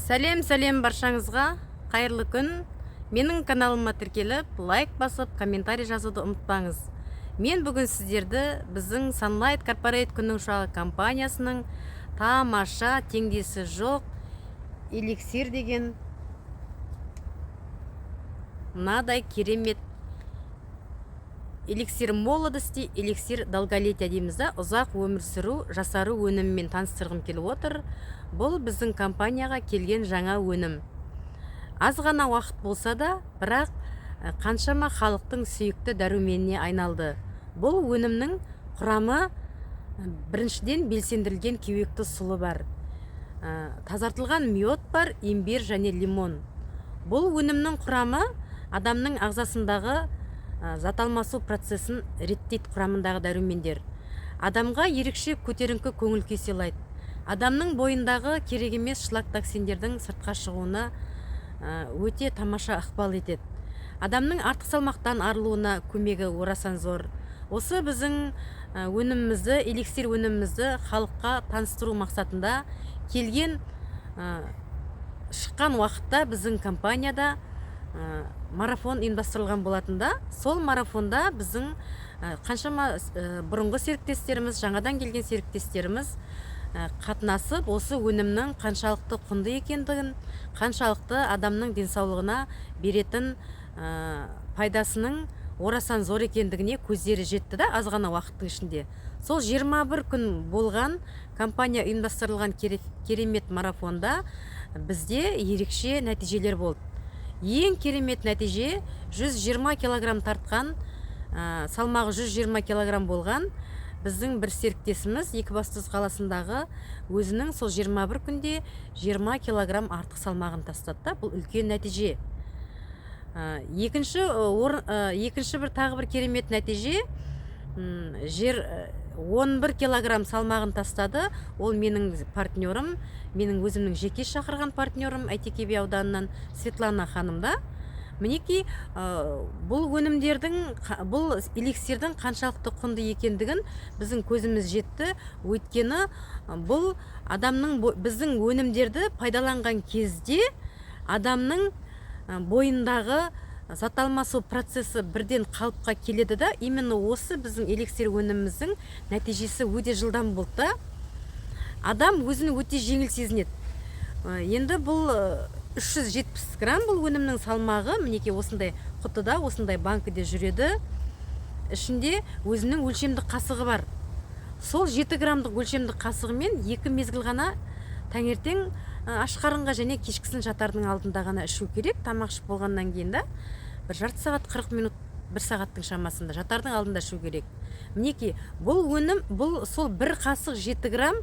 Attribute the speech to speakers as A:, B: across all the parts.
A: Сәлем, сәлем баршаңызға! Қайырлы күн! Менің каналыма тіркеліп, лайк басып, комментарий жазуды ұмытпаңыз. Мен бүгін сіздерді біздің Sunlight Corporate, Күннің шуағы компаниясының тамаша, теңдесі жоқ эликсир деген мынадай керемет эликсир молодости, эликсир долголетия дейміз да, ұзақ өмір сүру, жасару өнімімен таныстырғым келіп отыр. Бұл біздің компанияға келген жаңа өнім. Аз ғана уақыт болса да, бірақ қаншама халықтың сүйікті дәруменіне айналды. Бұл өнімнің құрамы: біріншіден, белсендірілген кеуекті сұлы бар, тазартылған мед бар, имбирь және лимон. Бұл өнімнің құрамы адамның ағзасындағы зат алмасу процесін реттейді. Құрамындағы дәрумендер адамға ерекше көтеріңкі көңіл күй сыйлайды, адамның бойындағы керек емес шлак, токсиндердің сыртқа шығуына өте тамаша ықпал етеді, адамның артық салмақтан арылуына көмегі орасан зор. Осы біздің өнімімізді, эликсир өнімімізді халыққа таныстыру мақсатында келген, шыққан уақытта біздің компанияда марафон ұйымдастырылған болатын да. Сол марафонда біздің қаншама бұрынғы серіктестеріміз, жаңадан келген серіктестеріміз қатынасып, осы өнімнің қаншалықты құнды екендігін, қаншалықты адамның денсаулығына беретін пайдасының орасан зор екендігіне көздері жетті да. Аз ғана уақыттың ішінде, сол 21 күн болған компания ұйымдастырылған керемет марафонда бізде ерекше нәтижелер болды. Ең керемет нәтиже: 120 килограмм тартқан, салмағы 120 килограмм болған біздің бір серіктесіміз Екібастұз қаласындағы өзінің сол 21 күнде 20 килограмм артық салмағын тастады да. Бұл үлкен нәтиже. Екінші бір, тағы бір керемет нәтиже: 11 килограмм салмағын тастады. Ол менің партнерым, менің өзімнің жеке шақырған партнерым, Әйтеке би ауданынан Светлана ханым да. Мінекей, бұл өнімдердің, бұл эликсирдің қаншалықты құнды екендігін біздің көзіміз жетті. Өйткені бұл адамның біздің өнімдерді пайдаланған кезде адамның бойындағы зат алмасу процесі бірден қалыпқа келеді да. Именно осы біздің эликсир өніміміздің нәтижесі өте жылдам болды да, адам өзін өте жеңіл сезінеді. Енді бұл 370 грамм бұл өнімнің салмағы. Мінекей, осындай құтыда, осындай банкіде жүреді. Ішінде өзінің өлшемдік қасығы бар. Сол 7 граммдық өлшемдік қасығымен екі мезгіл ғана, таңертең аш қарынға және кешкісін жатардың алдында ғана ішу керек. Тамақ ішіп болғаннан кейін да, бір жарты сағат, 40 минут, бір сағаттың шамасында жатардың алдында ішу керек. Мінекей, бұл өнім, бұл сол бір қасық, 7 грамм,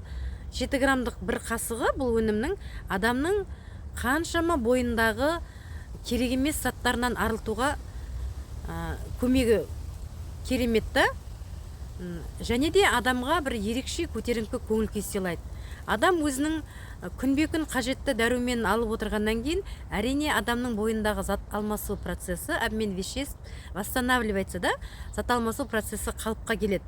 A: 7 граммдық бір қасығы бұл өнімнің адамның қаншама бойындағы керек емес заттарынан арылтуға көмегі керемет та. Және де адамға бір ерекше көтеріңкі көңіл күй сыйлайды. Адам өзінің күнбе күн қажетті дәруменін алып отырғаннан кейін, әрине, адамның бойындағы зат алмасу процесі, обмен веществ восстанавливается да, зат алмасу процесі қалыпқа келеді.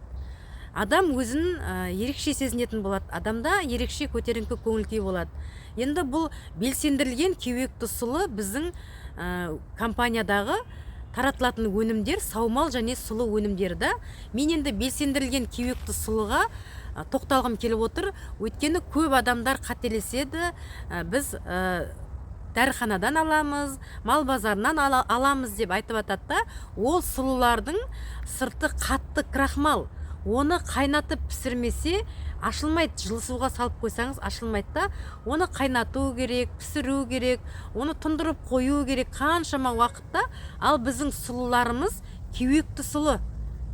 A: Адам өзін ерекше сезінетін болады, адамда ерекше көтеріңкі көңіл күй болады. Енді бұл белсендірілген кеуекті сұлы, біздің компаниядағы таратылатын өнімдер саумал және сұлы өнімдері да. Мен енді белсендірілген кеуекті сұлыға тоқталғым келіп отыр. Өйткені көп адамдар қателеседі. Біз дәріханадан аламыз, мал базарынан аламыз деп айтып жатады да. Ол сұлылардың сырты қатты крахмал, оны қайнатып пісірмесе, ашылмайды. Жылы суға салып қойсаңыз, ашылмайды да. Оны қайнату керек, пісіру керек, оны тұндырып қою керек қаншама уақытта. Ал біздің сұлыларымыз кеуекті сұлы,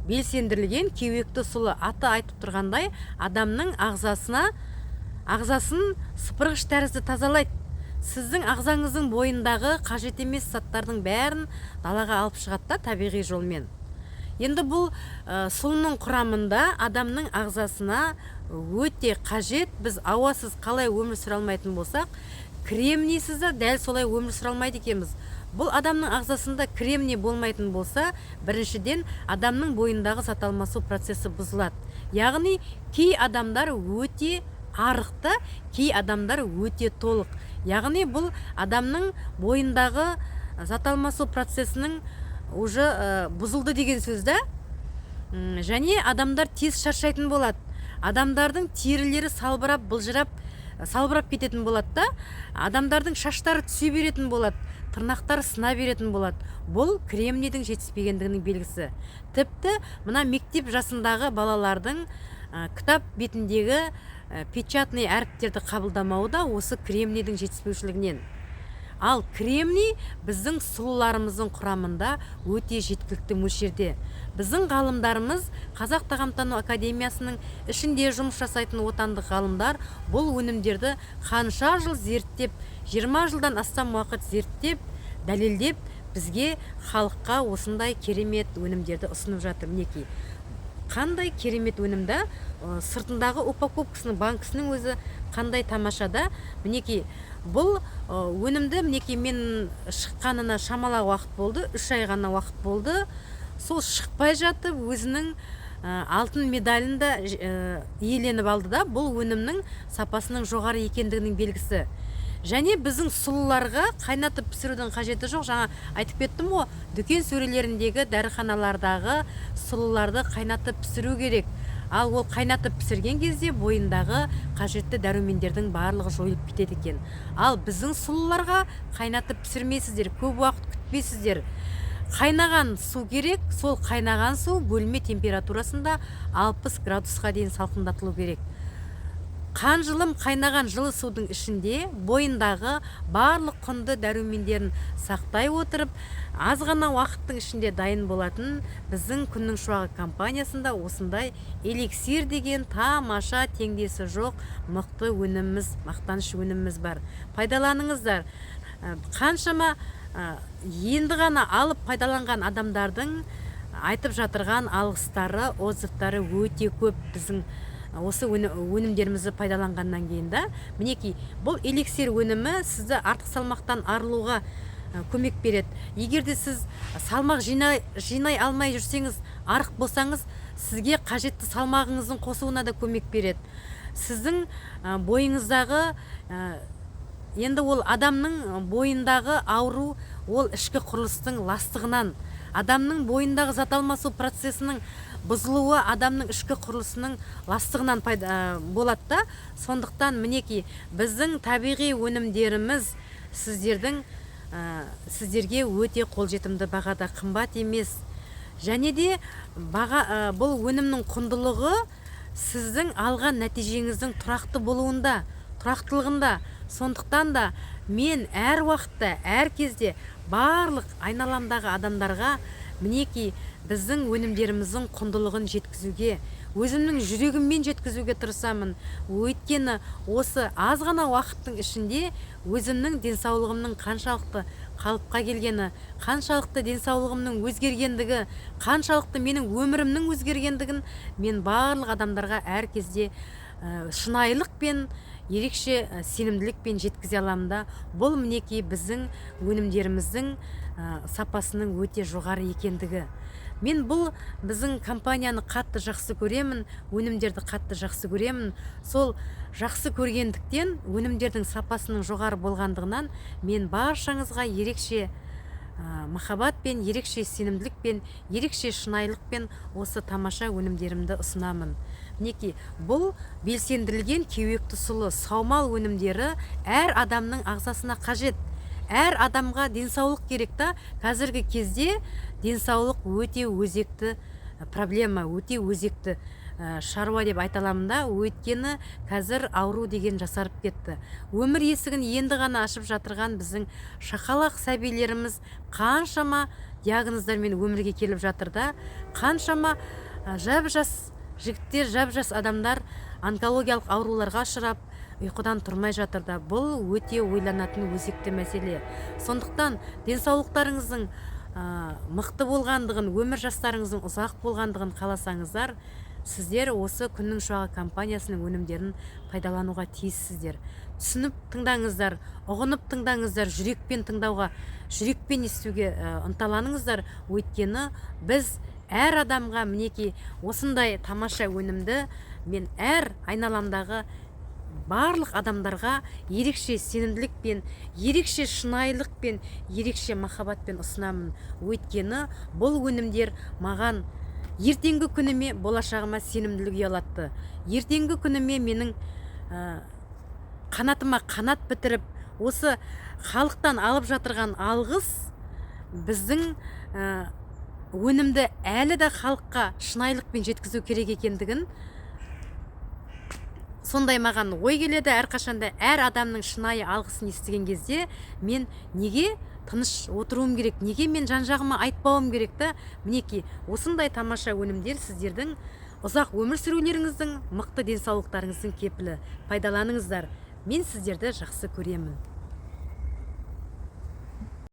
A: белсендірілген кеуекті сұлы, аты айтып тұрғандай, адамның ағзасын сыпырғыш тәрізді тазалайды. Сіздің ағзаңыздың бойындағы қажет емес заттардың бәрін далаға алып шығады да табиғи жолмен. Енді бұл сұлының құрамында адамның ағзасына өте қажет, біз ауасыз қалай өмір сүре алмайтын болсақ, кремнийсіз де дәл солай өмір сүре алмайды екенбіз. Бұл адамның ағзасында кремний болмайтын болса, біріншіден, адамның бойындағы зат алмасу процесі бұзылады. Яғни кей адамдар өте арық та, кей адамдар өте толық. Яғни бұл адамның бойындағы зат алмасу процесінің уже бұзылды деген сөз да. Және адамдар тез шаршайтын болады, адамдардың терілері салбырап, былжырап, салбырап кететін болады да, адамдардың шаштары түсе беретін болады, тырнақтары сына беретін болады. Бұл кремнийдің жетіспегендігінің белгісі. Тіпті мына мектеп жасындағы балалардың кітап бетіндегі печатный әріптерді қабылдамауы да осы кремнийдің жетіспеушілігінен. Ал кремний біздің сұлуларымыздың құрамында өте жеткілікті мөлшерде. Біздің ғалымдарымыз, Қазақ тағамтану академиясының ішінде жұмыс жасайтын отандық ғалымдар бұл өнімдерді қанша жыл зерттеп, 20 жылдан астам уақыт зерттеп, дәлелдеп, бізге, халыққа осындай керемет өнімдерді ұсынып жатыр. Мінекей, қандай керемет өнім да. Сыртындағы упаковкасының, банкісінің өзі қандай тамаша да. Мінекей, бұл өнімді, мінекей, мен шыққанына шамалы уақыт болды, 3 ай ғана уақыт болды. Сол шықпай жатып өзінің алтын медалін да иеленіп алды да. Бұл өнімнің сапасының жоғары екендігінің белгісі. Және біздің сұлуларға қайнатып пісірудің қажеті жоқ. Жаңа айтып кеттім ғой, дүкен сөрелеріндегі, дәріханалардағы сұлуларды қайнатып пісіру керек. Ал ол қайнатып пісірген кезде бойындағы қажетті дәрумендердің барлығы жойылып кетеді екен. Ал біздің сұлуларға қайнатып пісірмейсіздер, көп уақыт күтпейсіздер. Қайнаған су керек. Сол қайнаған су бөлме температурасында 60 градусқа дейін салқындатылу керек. Қанжылым қайнаған жылы судың ішінде бойындағы барлық құнды дәрумендерін сақтай отырып, аз ғана уақыттың ішінде дайын болатын біздің «Күннің шуағы» компаниясында осындай эликсир деген тамаша, теңдесі жоқ мықты өніміміз, мақтаныш өніміміз бар. Пайдаланыңыздар. Қаншама енді ғана алып пайдаланған адамдардың айтып жатырған алғыстары, отзывтары өте көп біздің осы өнімдерімізді пайдаланғаннан кейін да. Мінекей, бұл эликсир өнімі сізді артық салмақтан арылуға көмек береді. Егер де сіз салмақ жинай алмай жүрсеңіз, арық болсаңыз, сізге қажетті салмағыңыздың қосуына да көмек береді. Сіздің бойыңыздағы енді ол адамның бойындағы ауру, ол ішкі құрылыстың ластығынан, адамның бойындағы зат алмасу процесінің бұзылуы, адамның ішкі құрылысының ластығынан пайда болады да. Сондықтан, мінекей, біздің табиғи өнімдеріміз сіздерге өте қолжетімді бағада, қымбат емес. Және де баға, бұл өнімнің құндылығы сіздің алған нәтижеңіздің тұрақты болуында, тұрақтылығында. Сондықтан да мен әр уақытта, әр кезде барлық айналамдағы адамдарға, мінекей, біздің өнімдеріміздің құндылығын жеткізуге, өзімнің жүрегіммен жеткізуге тырысамын. Өйткені осы аз ғана уақыттың ішінде өзімнің денсаулығымның қаншалықты қалыпқа келгені, қаншалықты денсаулығымның өзгергендігі, қаншалықты менің өмірімнің өзгергендігін мен барлық адамдарға әр кезде шынайылықпен, ерекше сенімділікпен жеткізе аламын да. Бұл, мінекей, біздің өнімдеріміздің сапасының өте жоғары екендігі. Мен бұл біздің компанияны қатты жақсы көремін, өнімдерді қатты жақсы көремін. Сол жақсы көргендіктен, өнімдердің сапасының жоғары болғандығынан мен баршаңызға ерекше махаббатпен, ерекше сенімділікпен, ерекше шынайылықпен осы тамаша өнімдерімді ұсынамын. Мінекей, бұл белсендірілген кеуекті сұлы, саумал өнімдері әр адамның ағзасына қажет. Әр адамға денсаулық керек та. Қазіргі кезде денсаулық өте өзекті проблема, өте өзекті шаруа деп айта аламын да. Өйткені қазір ауру деген жасарып кетті. Өмір есігін енді ғана ашып жатырған біздің шақалақ сәбилеріміз қаншама диагноздармен өмірге келіп жатыр да. Қаншама жап жас жігіттер, жап жас адамдар онкологиялық ауруларға ұшырап, ұйқыдан тұрмай жатыр да. Бұл өте ойланатын өзекті мәселе. Сондықтан денсаулықтарыңыздың мықты болғандығын, өмір жастарыңыздың ұзақ болғандығын қаласаңыздар, сіздер осы «Күннің шуағы» компаниясының өнімдерін пайдалануға тиіссіздер. Түсініп тыңдаңыздар, ұғынып тыңдаңыздар, жүрекпен тыңдауға, жүрекпен естуге ынталаныңыздар. Өйткені біз әр адамға, мінекей, осындай тамаша өнімді мен әр айналамдағы Барлық адамдарға ерекше сенімділікпен, ерекше шынайылықпен, ерекше махаббатпен ұсынамын. Өйткені бұл өнімдер маған ертеңгі күніме, болашағыма сенімділік ұялатты. Ертеңгі күніме менің қанатыма қанат бітіріп, осы халықтан алып жатырған алғыс біздің өнімді әлі де халыққа шынайылықпен жеткізу керек екендігін, сондай маған ой келеді. Әрқашанда әр адамның шынайы алғысын естіген кезде мен неге тыныш отыруым керек, неге мен жан жағыма айтпауым керек та? Мінекей, осындай тамаша өнімдер сіздердің ұзақ өмір сүрулеріңіздің, мықты денсаулықтарыңыздың кепілі. Пайдаланыңыздар. Мен сіздерді жақсы көремін.